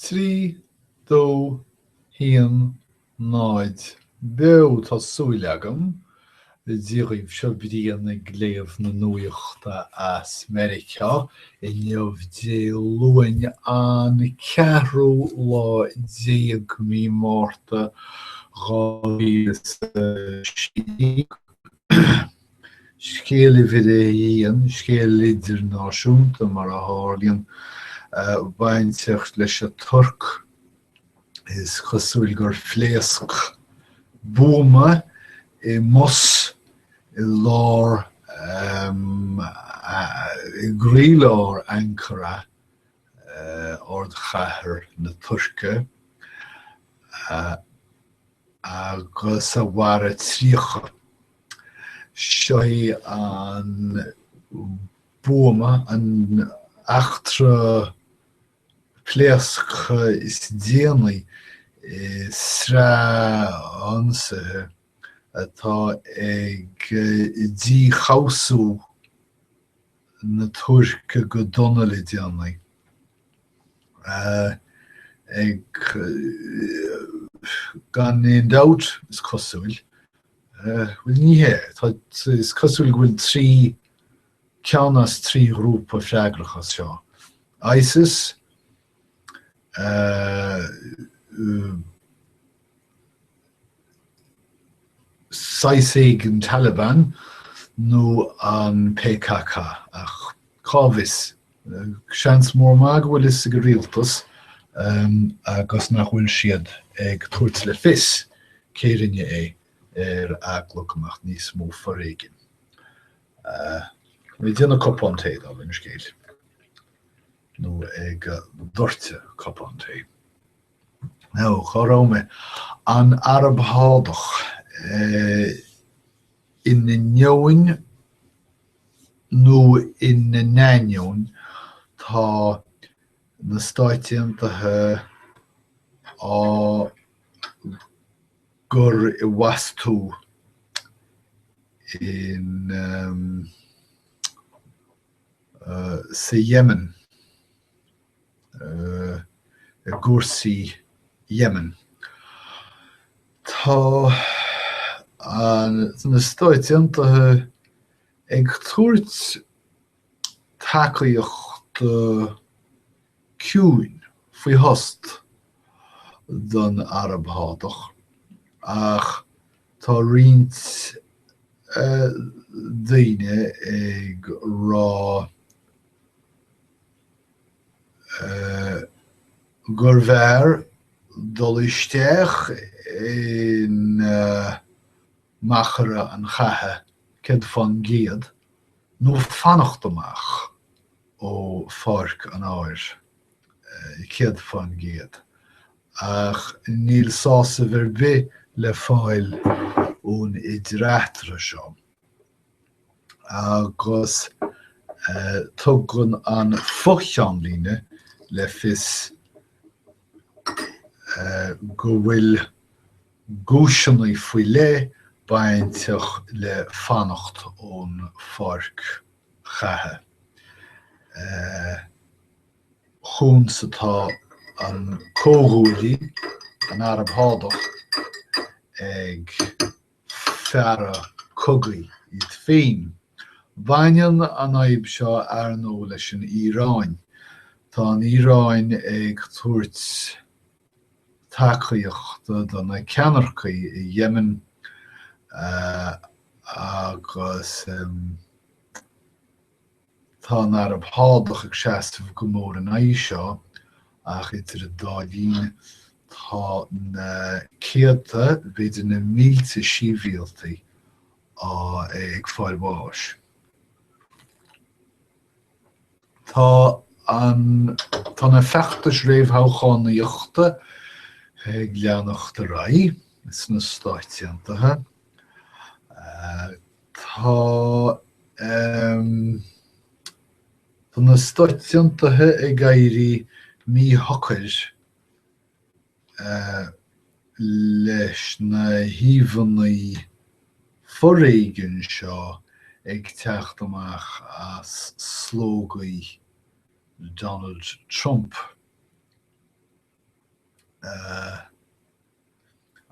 3, 2, 1, 0, Beo, tá súil agam. Dia dhaoibh, seo Brian ag léamh na nuachta as Meiriceá inniu Dé Luain an ceathrú lá déag mí Márta 2016. Scéal uimhir a haon, scéal idirnáisiúnta mar a tharlaíonn, bainteach leis an Tuirc. Is cosúil gur phléasc buama i mbus i lár, i gcroílár Ankara, ardchathair na Tuirce. agus a mharaigh 30. Seo é an buama, an eachtra pléasctha is déanaí i sraith ionsaithe atá ag dífhabhtú na Tuirce go dona le déanaí. Ag, gan aon dabht, is cosúil, bhuel ní hea, tá, is cosúil go bhfuil trí, ceann as trí ghrúpa freagrach as seo, ISIS, saghas éigin Taliban nó an PKK, ach cá bhfios? Seans mór maith go bhfuil fhios ag an rialtas agus nach bhfuil siad ag tabhairt le fios cé rinne é ar eagla go mbeadh níos mó foréigin. Ag déanamh cupán tae, dála an scéil, nó ag doirteadh cupán tae. Now, cá raibh mé? An Araib Shádach. Ina n-ainneoin nó ina n-ainneoin, tá na Stáit Aontaithe á gcur i bhfastú in sa Yemen. i gcúrsaí Yemen. Tá na Stáit Aontaithe ag tabhairt tacaíocht ciúin, faoi thost, don Araib Shádach ach tá roinnt daoine ag rá gurbh fhearr dul isteach in machaire an chatha 100% nó fanacht amach ó pháirc an áir 100%. Ach níl sásamh ar bith le fáil ón idir eatarthu seo. agus tugann an fo-cheannlíne le fios go bhfuil guaiseanna faoi leith bainteach le fanacht ón pháirc chatha. Chúns atá an comhghuaillí, an Araib Shádach, ag fearadh cogaidh iad féin. Baineann an fhadhb seo, ar ndóigh, leis an Iaráin. Tá an Iaráin ag tabhairt tacaíochta do na ceannaircigh i Yemen agus. Tá an Araib Shádach ag seasamh go mór in aghaidh seo ach idir an dá linn tá na céadta, b'fhéidir na mílte sibhialtaigh ag fáil bháis. Tá an tá na feachtais réamhthoghchánaíochta ag leanacht ar aghaidh sna Stáit Aontaithe. Tá Tá na Stáit Aontaithe ag éirí míshocair leis na híomhánna foréigin seo ag teacht amach as slógaí Donald Trump.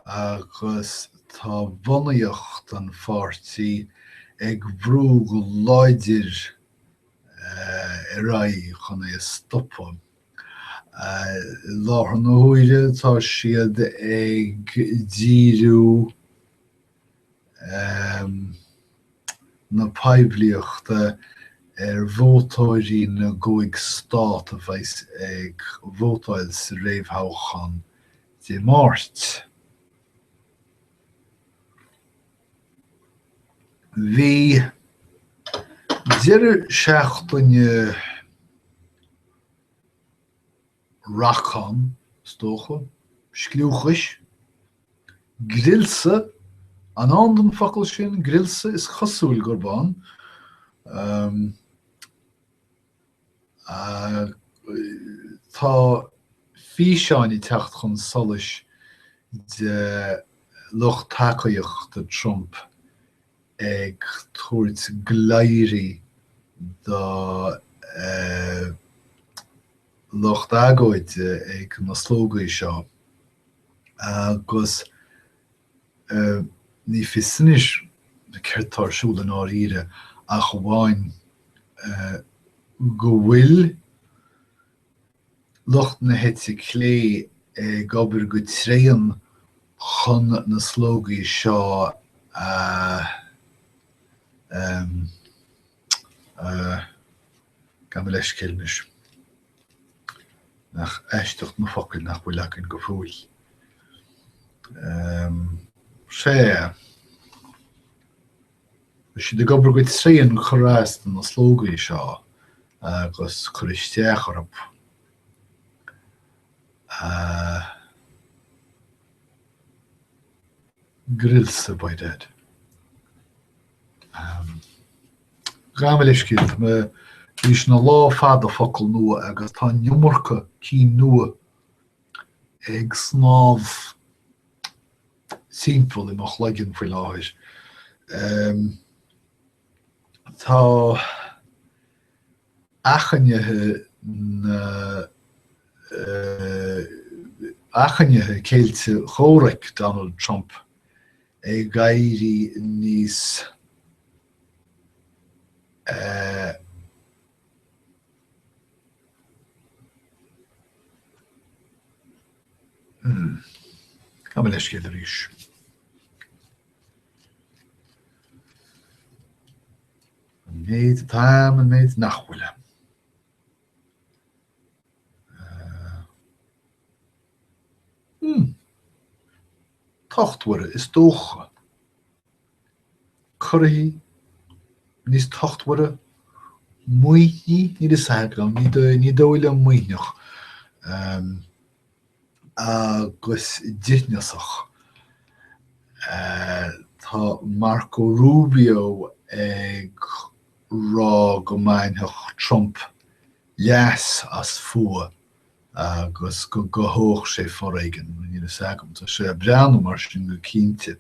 Agus tá bunaíocht an pháirtí ag brú go láidir ar aghaidh chun é a stopadh. I láthair na huaire tá siad ag díriú na poiblíochta ar vótóirí na gcúig stát a bheas ag vótáil sa réamhthoghchán Dé Máirt. Bhí deireadh seachtaine racán, is dócha, scliúchais, grilsa, an ann don focal sin, grilsa? Is cosúil gurb ann. Tá físeáin ag teacht chun solais de lucht tacaíochta Trump ag tabhairt gliairí do lucht agóide ag na slógaí seo agus ní fios anois céard tá ar siúl i ndáiríre ach amháin go bhfuil lucht na heite clé ag obair go tréan chun na slógaí seo a Gabh mo leithscéal anois. Nach aisteach na focail nach bhfuil againn go fóill. Sea. Tá siad ag obair go tréan cur as do na slógaí seo agus cur isteach orthu. Grilsa, by dad. Gabh mo leithscéal, tá mé bhí sé ina lá fada focal nua agus tá an iomarca cinn nua ag snámh timpeall i mo chloigeann faoi láthair. Tá achainithe na achainithe ceilte comhraic Donald Trump ag éirí níos Gabh mo leithscéal arís. An méid atá a'm, an méid nach bhfuil a'm. Tochtmhaire, is dócha. Corraithe, níos tochtmhaire, maoithní, níl fhios agam, ní dóigh liom maoithneach, agus dithneasach. Tá Marco Rubio ag rá go mbainfeadh Trump leas as fuath agus go gcothódh sé foréigean. Níl fhios agam, tá sé ag breathnú mar sin go cinnte.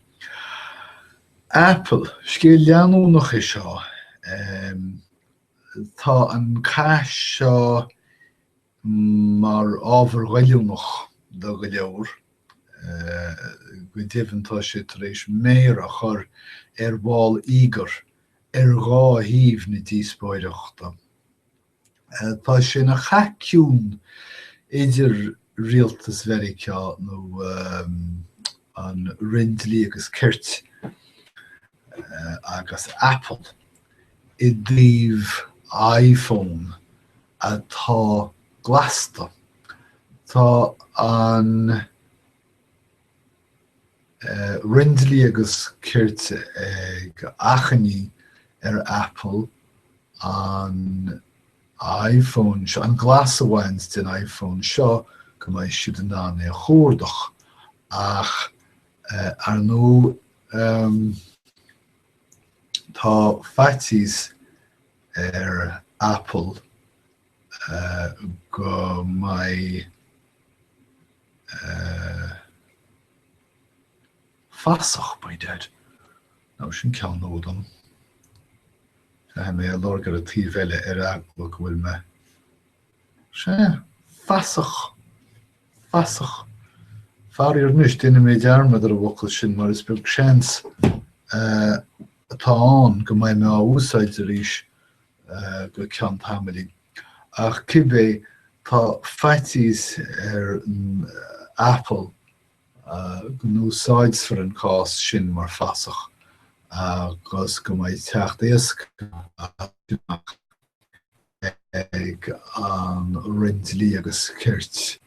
Apple, scéal leanúnach é seo. Tá an cath seo mar ábhar goilliúnach do go leor. Go deimhin tá sé tar éis méar a chur ar bhall íogair ar dhá thaobh na díospóireachta. Tá sé ina chath ciúin idir rialtas Mheiriceá nó an Roinn Dlí agus Cirt agus Apple i dtaobh iPhone atá glasta. Tá an Roinn Dlí agus Cirt ag achainí ar Apple an iPhone seo, an glas a bhaint den iPhone seo go mbeidh siad in ann é a chuardach ach ar ndóigh tá faitíos ar Apple go mbeidh Fasach, by dad. Now sin ceann nua dom. Caithfidh mé a lorg ar an taobh eile ar eagla go bhfuil mé. Sea, fasach. Fasach. Faraor anois, déanfaidh mé dearmad ar an bhfocal sin mar is beag seans atá ann go mbeidh mé á úsáid arís go ceann tamaillín. Ach cibé, tá faitíos ar Apple go n-úsáidfear an cás sin mar fasach agus go mbeidh teacht éasca amach ag an Roinn Dlí agus Cirt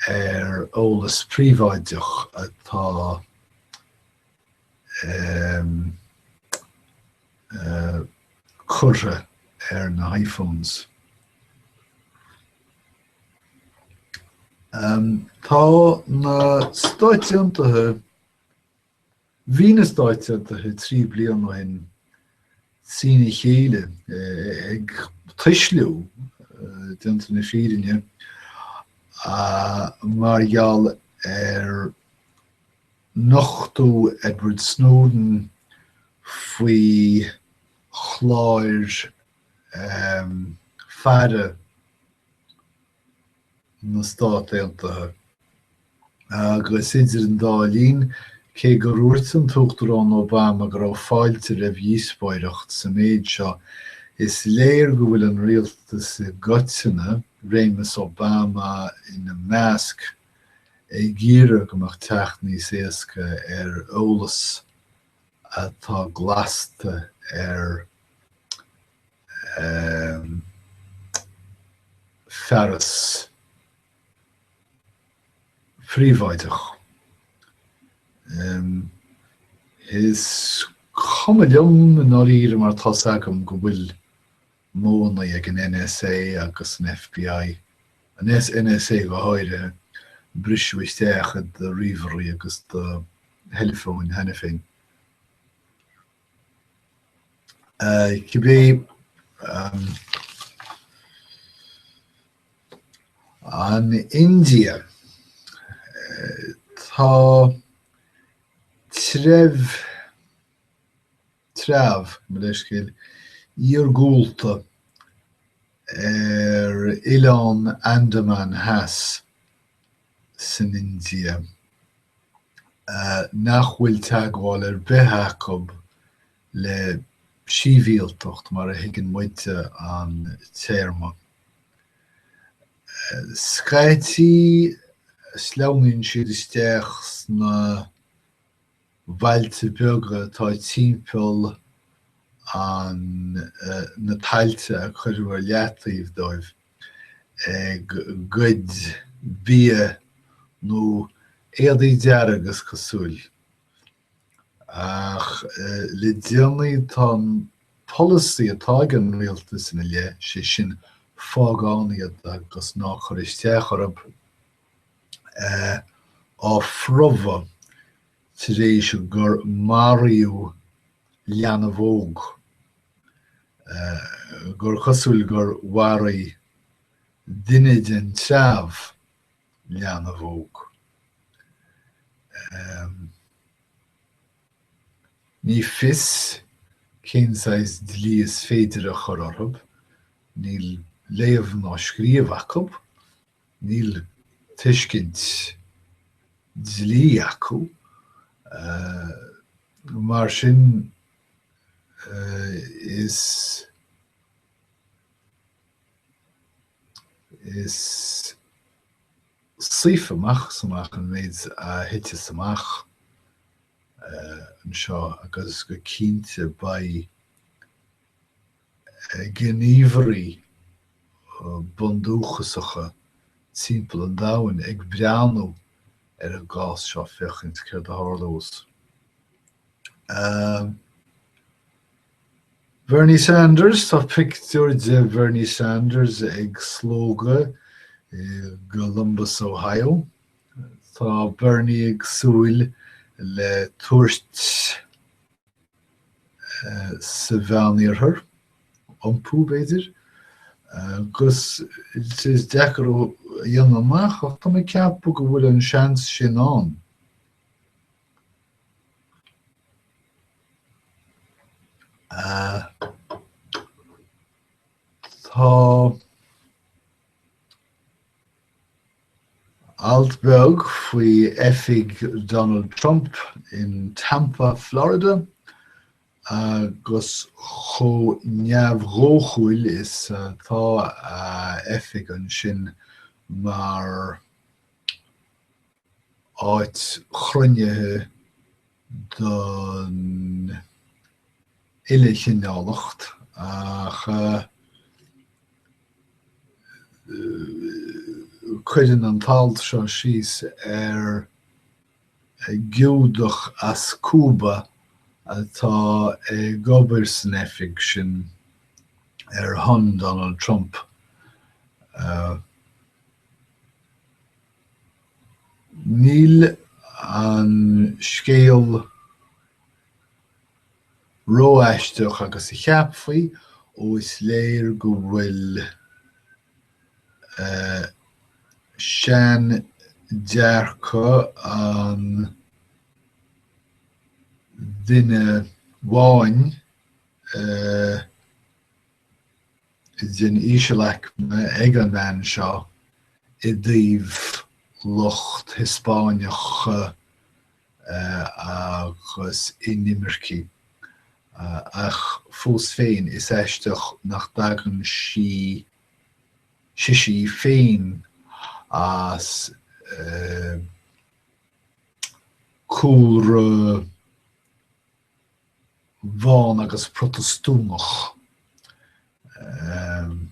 ar eolas príobháideach atá curtha ar na hiPhones. Tá na Stáit Aontaithe, bhí na Stáit Aontaithe 3 bliana ó shin trína chéile ag tuisliú, déanta na fírinne, mar gheall ar nochtadh Edward Snowden faoi chláir faire na Stát Aontaithe. Agus idir an dá linn, cé gur dhúirt an tUachtarán Obama go raibh fáilte roimh dhíospóireacht sa méid seo, is léir go bhfuil an rialtas i gcoitinne, réimeas Obama ina measc, ag iarraidh go mbeadh teacht níos éasca ar eolas atá glasta ar fearas príobháideach. Is cuma liom i ndáiríre mar tá's agam go bhfuil modhanna ag an NSA agus an FBI, an NSA go háirithe, briseadh isteach i do ríomhairí agus do theileafóin cheana féin. Cibé, an India, tá treibh, treabh, mo leithscéal, iargúlta ar Oileán Andaman Theas san India nach bhfuil teagmháil ar bith acu le sibhialtacht mar a thuigeann muide an téarma. Scaití sleamhnaíonn siad isteach sna bailte beaga atá timpeall an na tailte a cuireadh ar leataobh dóibh ag goid bia nó éadaí dearg is cosúil. Ach le déanaí tá an polasaí atá ag an rialtas ina leith, sé sin fág ann iad agus ná cuir isteach orthu, á phromhadh tar éis gur maraíodh leanbh óg, gur cosúil gur mharaigh duine den treabh leanbh óg. Ní fios cén saghas dlí is féidir a chur orthu, níl léamh ná scríobh acu. Níl tuiscint dlí acu, mar sin is is saofa amach is amach an méid a thiteas amach anseo agus go cinnte beidh gníomhairí bundúchasacha timpeall an domhain ag breathnú ar an gcás seo féachaint céard a tharlós. Bernie Sanders, Tá pictiúr de Bernie Sanders ag slógadh i gColumbus, Ohio. Tá Bernie ag súil le tabhairt sa Mheánoirthear, iompú, b'fhéidir, agus is deacair a dhéanamh amach ach tá mé ag ceapadh go bhfuil an seans sin ann. Tá. Alt beag faoi oifig Donald Trump in Tampa, Florida agus chomh neamhdhóchúil is atá a oifig ansin mar áit chruinnithe don uilechineálacht ach cuireann an t-alt seo síos ar Giúdach as Cúba atá ag obair san oifig sin ar shon Donald Trump. Níl an scéal ró-aisteach agus a cheapfaí, ó is léir go bhfuil seandearcadh an duine bháin den ísealaicme ag an mbean seo i dtaobh lucht Hispáineach agus inimircigh. Ach fós féin, is aisteach nach dtagann sí sise í féin as cúlra bhán agus Protastúnach,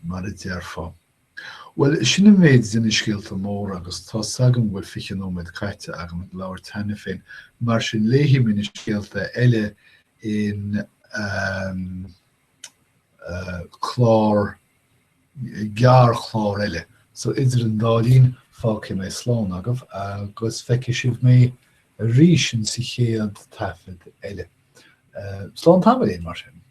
mar a déarfá. Bhuel, sin an méid de na scéalta móra agus tá's agam go bhfuil 20 nóiméad caite agam ag labhairt cheana féin, mar sin léifidh mé na scéalta eile in clár, gearrchlár eile. So idir an dá linn, fágfaidh mé slán agaibh agus feicfidh sibh mé arís insa chéad taifead eile. Slán tamaillín, mar sin.